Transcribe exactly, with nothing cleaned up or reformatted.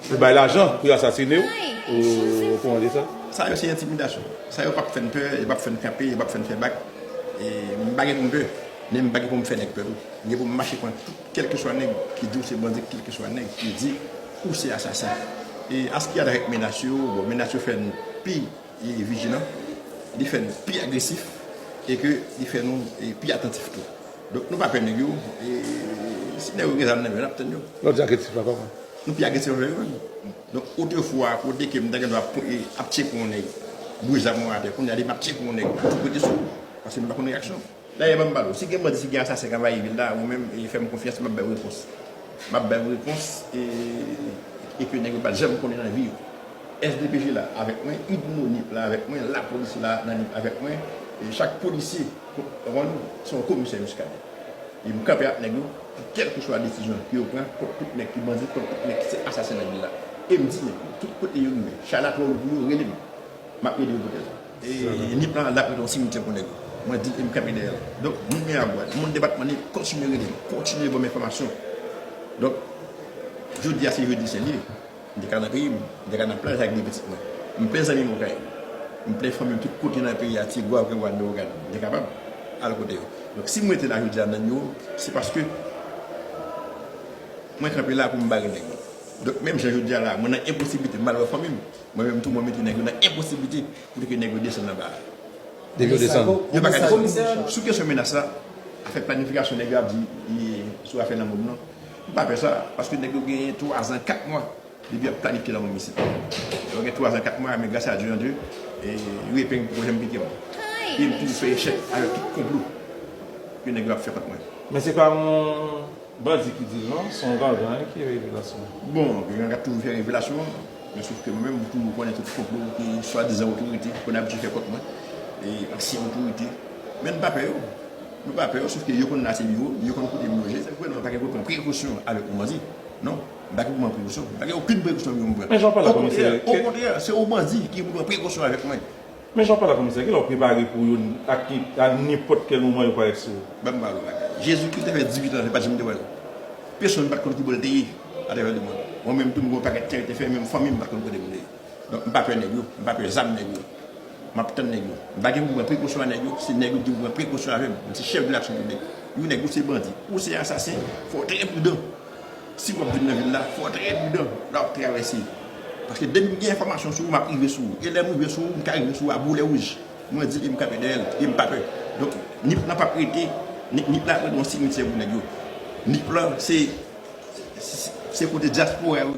Ou bay lajan pou yo asasine w? Ou kòman di sa? Sa yo se entimidasyon. Sa yo p ap fè n pè, yo p ap fè n kanpe, yo p ap fè n fè bak. E m pa gen pou m pè, men m pa gen pou m fè nèg pè tou. M gen pou m mache kont tout kèlkeswa nèg ki di w se bandi, kèlkeswa nèg ki di ou se asasen. E an ce qui a trait ak menas yo, bon, menas yo fè n pi e vijilan, li fè n pi agresif e ke li fè nou e pi atantif tou. Donk nou pa pè nèg yo, e si nèg yo gen zam nan men yo, n ap tann yo. Lè w di agresif la kòman? Nou pi agresif anvè yo menm. Donk otrefwa, kote ke m ta gen dwa ap, e, ap tcheke yon nèg, boule zam mwen atè, kounye a depi m ap tcheke yon nèg, m ap tou prete sou ou, paske nou pa konn reyaksyon. Dayè, ban m pale w, si gen bandi, si gen asasen k anvayi vil la, ou menm, e, fè m konfyans, m ap ba w repons. M ap ba w repons, e, e ke nèg yo pa t janm konnen nan vi yo. S D P J la avèk mwen, UDMONIP la avèk mwen, lapolis la nan nip avèk mwen, e chak polisye, konprann, se yon komisè Muscadin. E m kanpe ak nèg yo pou kèlkeswa desizyon ke yo pran kont tout nèg ki bandi, kont tout nèg ki se asasen nan vil la. E m di nèg yo, tout kote yo rive, chay la twò lou pou yo, rele m. M ap ede yo pou tèt yo. E nip lan l ap rete yon simityè pou nèg yo. Mwen di, e m kanpe dèyè l. Donk, moun Miragwàn, moun depatman Nip, kontinye rele m, kontinye ban m enfòmasyon. Donk, jodi a se jodi sen li ye. M te ka nan peyi m, m te ka nan plaj ak de pitit mwen. M plen zanmi m Okay. M plen fanmi m tout kote nan peyi a, Tigwav, Grangwav, Lewogàn. M te kapab al kote yo. Donk, si m rete la jodi a nan nimewo, se paske mwen kanpe la pou m bare nèg yo. Donk, menm jan jodi a la, mwen nan enposiblite, m al wè fanmi m. Mwen menm tou, mwen mete nèg yo nan enposiblite pou ke nèg yo desann anba a. Depi yo desann. Yo pa ka desann. Sou kesyon menas la, afè planifikasyon nèg yo ap di, e, sou afè lanmò m nan, m pa pè sa, paske nèg yo genyen twazan, kat mwa depi y ap planifye lanmò m isit. Yo gen twazan, kat mwa, men gras a Dye, an Dye, e, yo epeng pwojè m pike m. E m toujou fè echèk avèk tout konplo ke nèg yo ap fè kont mwen. Men se pa yon bandi ki di l non, se yon gangan ki revelasyon. Bon, gangan ap toujou fè revelasyon, men sof ke mwen menm, m toujou konnen tout konplo ke swadizan otorite konn abitye fè kont mwen, e ansyen otorite. Men n pa pè yo. Nou pa pè yo, sof ke yo konn nan se biwo, yo konn kote m loje. Se vre, non, m pa gen pou pran prekosyon avèk yon bandi. Non, m pa gen pou pran prekosyon. M pa gen okenn prekosyon pou m pran. Men jan w pale la, komisè, okontrè, se yon bandi ki pou pran prekosyon avèk mwen. Men jan w pale la, komisè, kilè w prepare pou yo, ak ki, a nenpòt kèl moman yo parèt sou ou? Ban m ba w yon bagay. Jezikri te fè dizuit an, se pa t janm te wè l. Pèsonn pa t konn ki bò l te ye atravè lemonn. Mwen menm tou, m gen yon pakèt tan yo te fè, menm fanmi m pa t konn kote m te ye. Donk, m pa pè nèg yo, m pa pè zam nèg yo. M ap tann nèg yo. M pa gen pou m pran prekosyon a nèg yo, se nèg yo ki pou pran prekosyon avè m. Mwen se chèf de laksyon piblik. Yon nèg ou se bandi, ou se asasen, fò w trè pridan. Si w ap vin nan vil la, fò w trè pridan lè w ap travèse. Paske depi m gen enfòmasyon sou ou, m ap rive sou ou. E lè m rive sou ou, m ka rive sou ou a boulè wouj. Mwen di l e m kanpe dèyè l, e m pa pè. Donk, nip lan p ap rete, nip, nip lan ap rete yon simityè pou nèg yo. Nip lan, se, se, se kote dyaspora yo.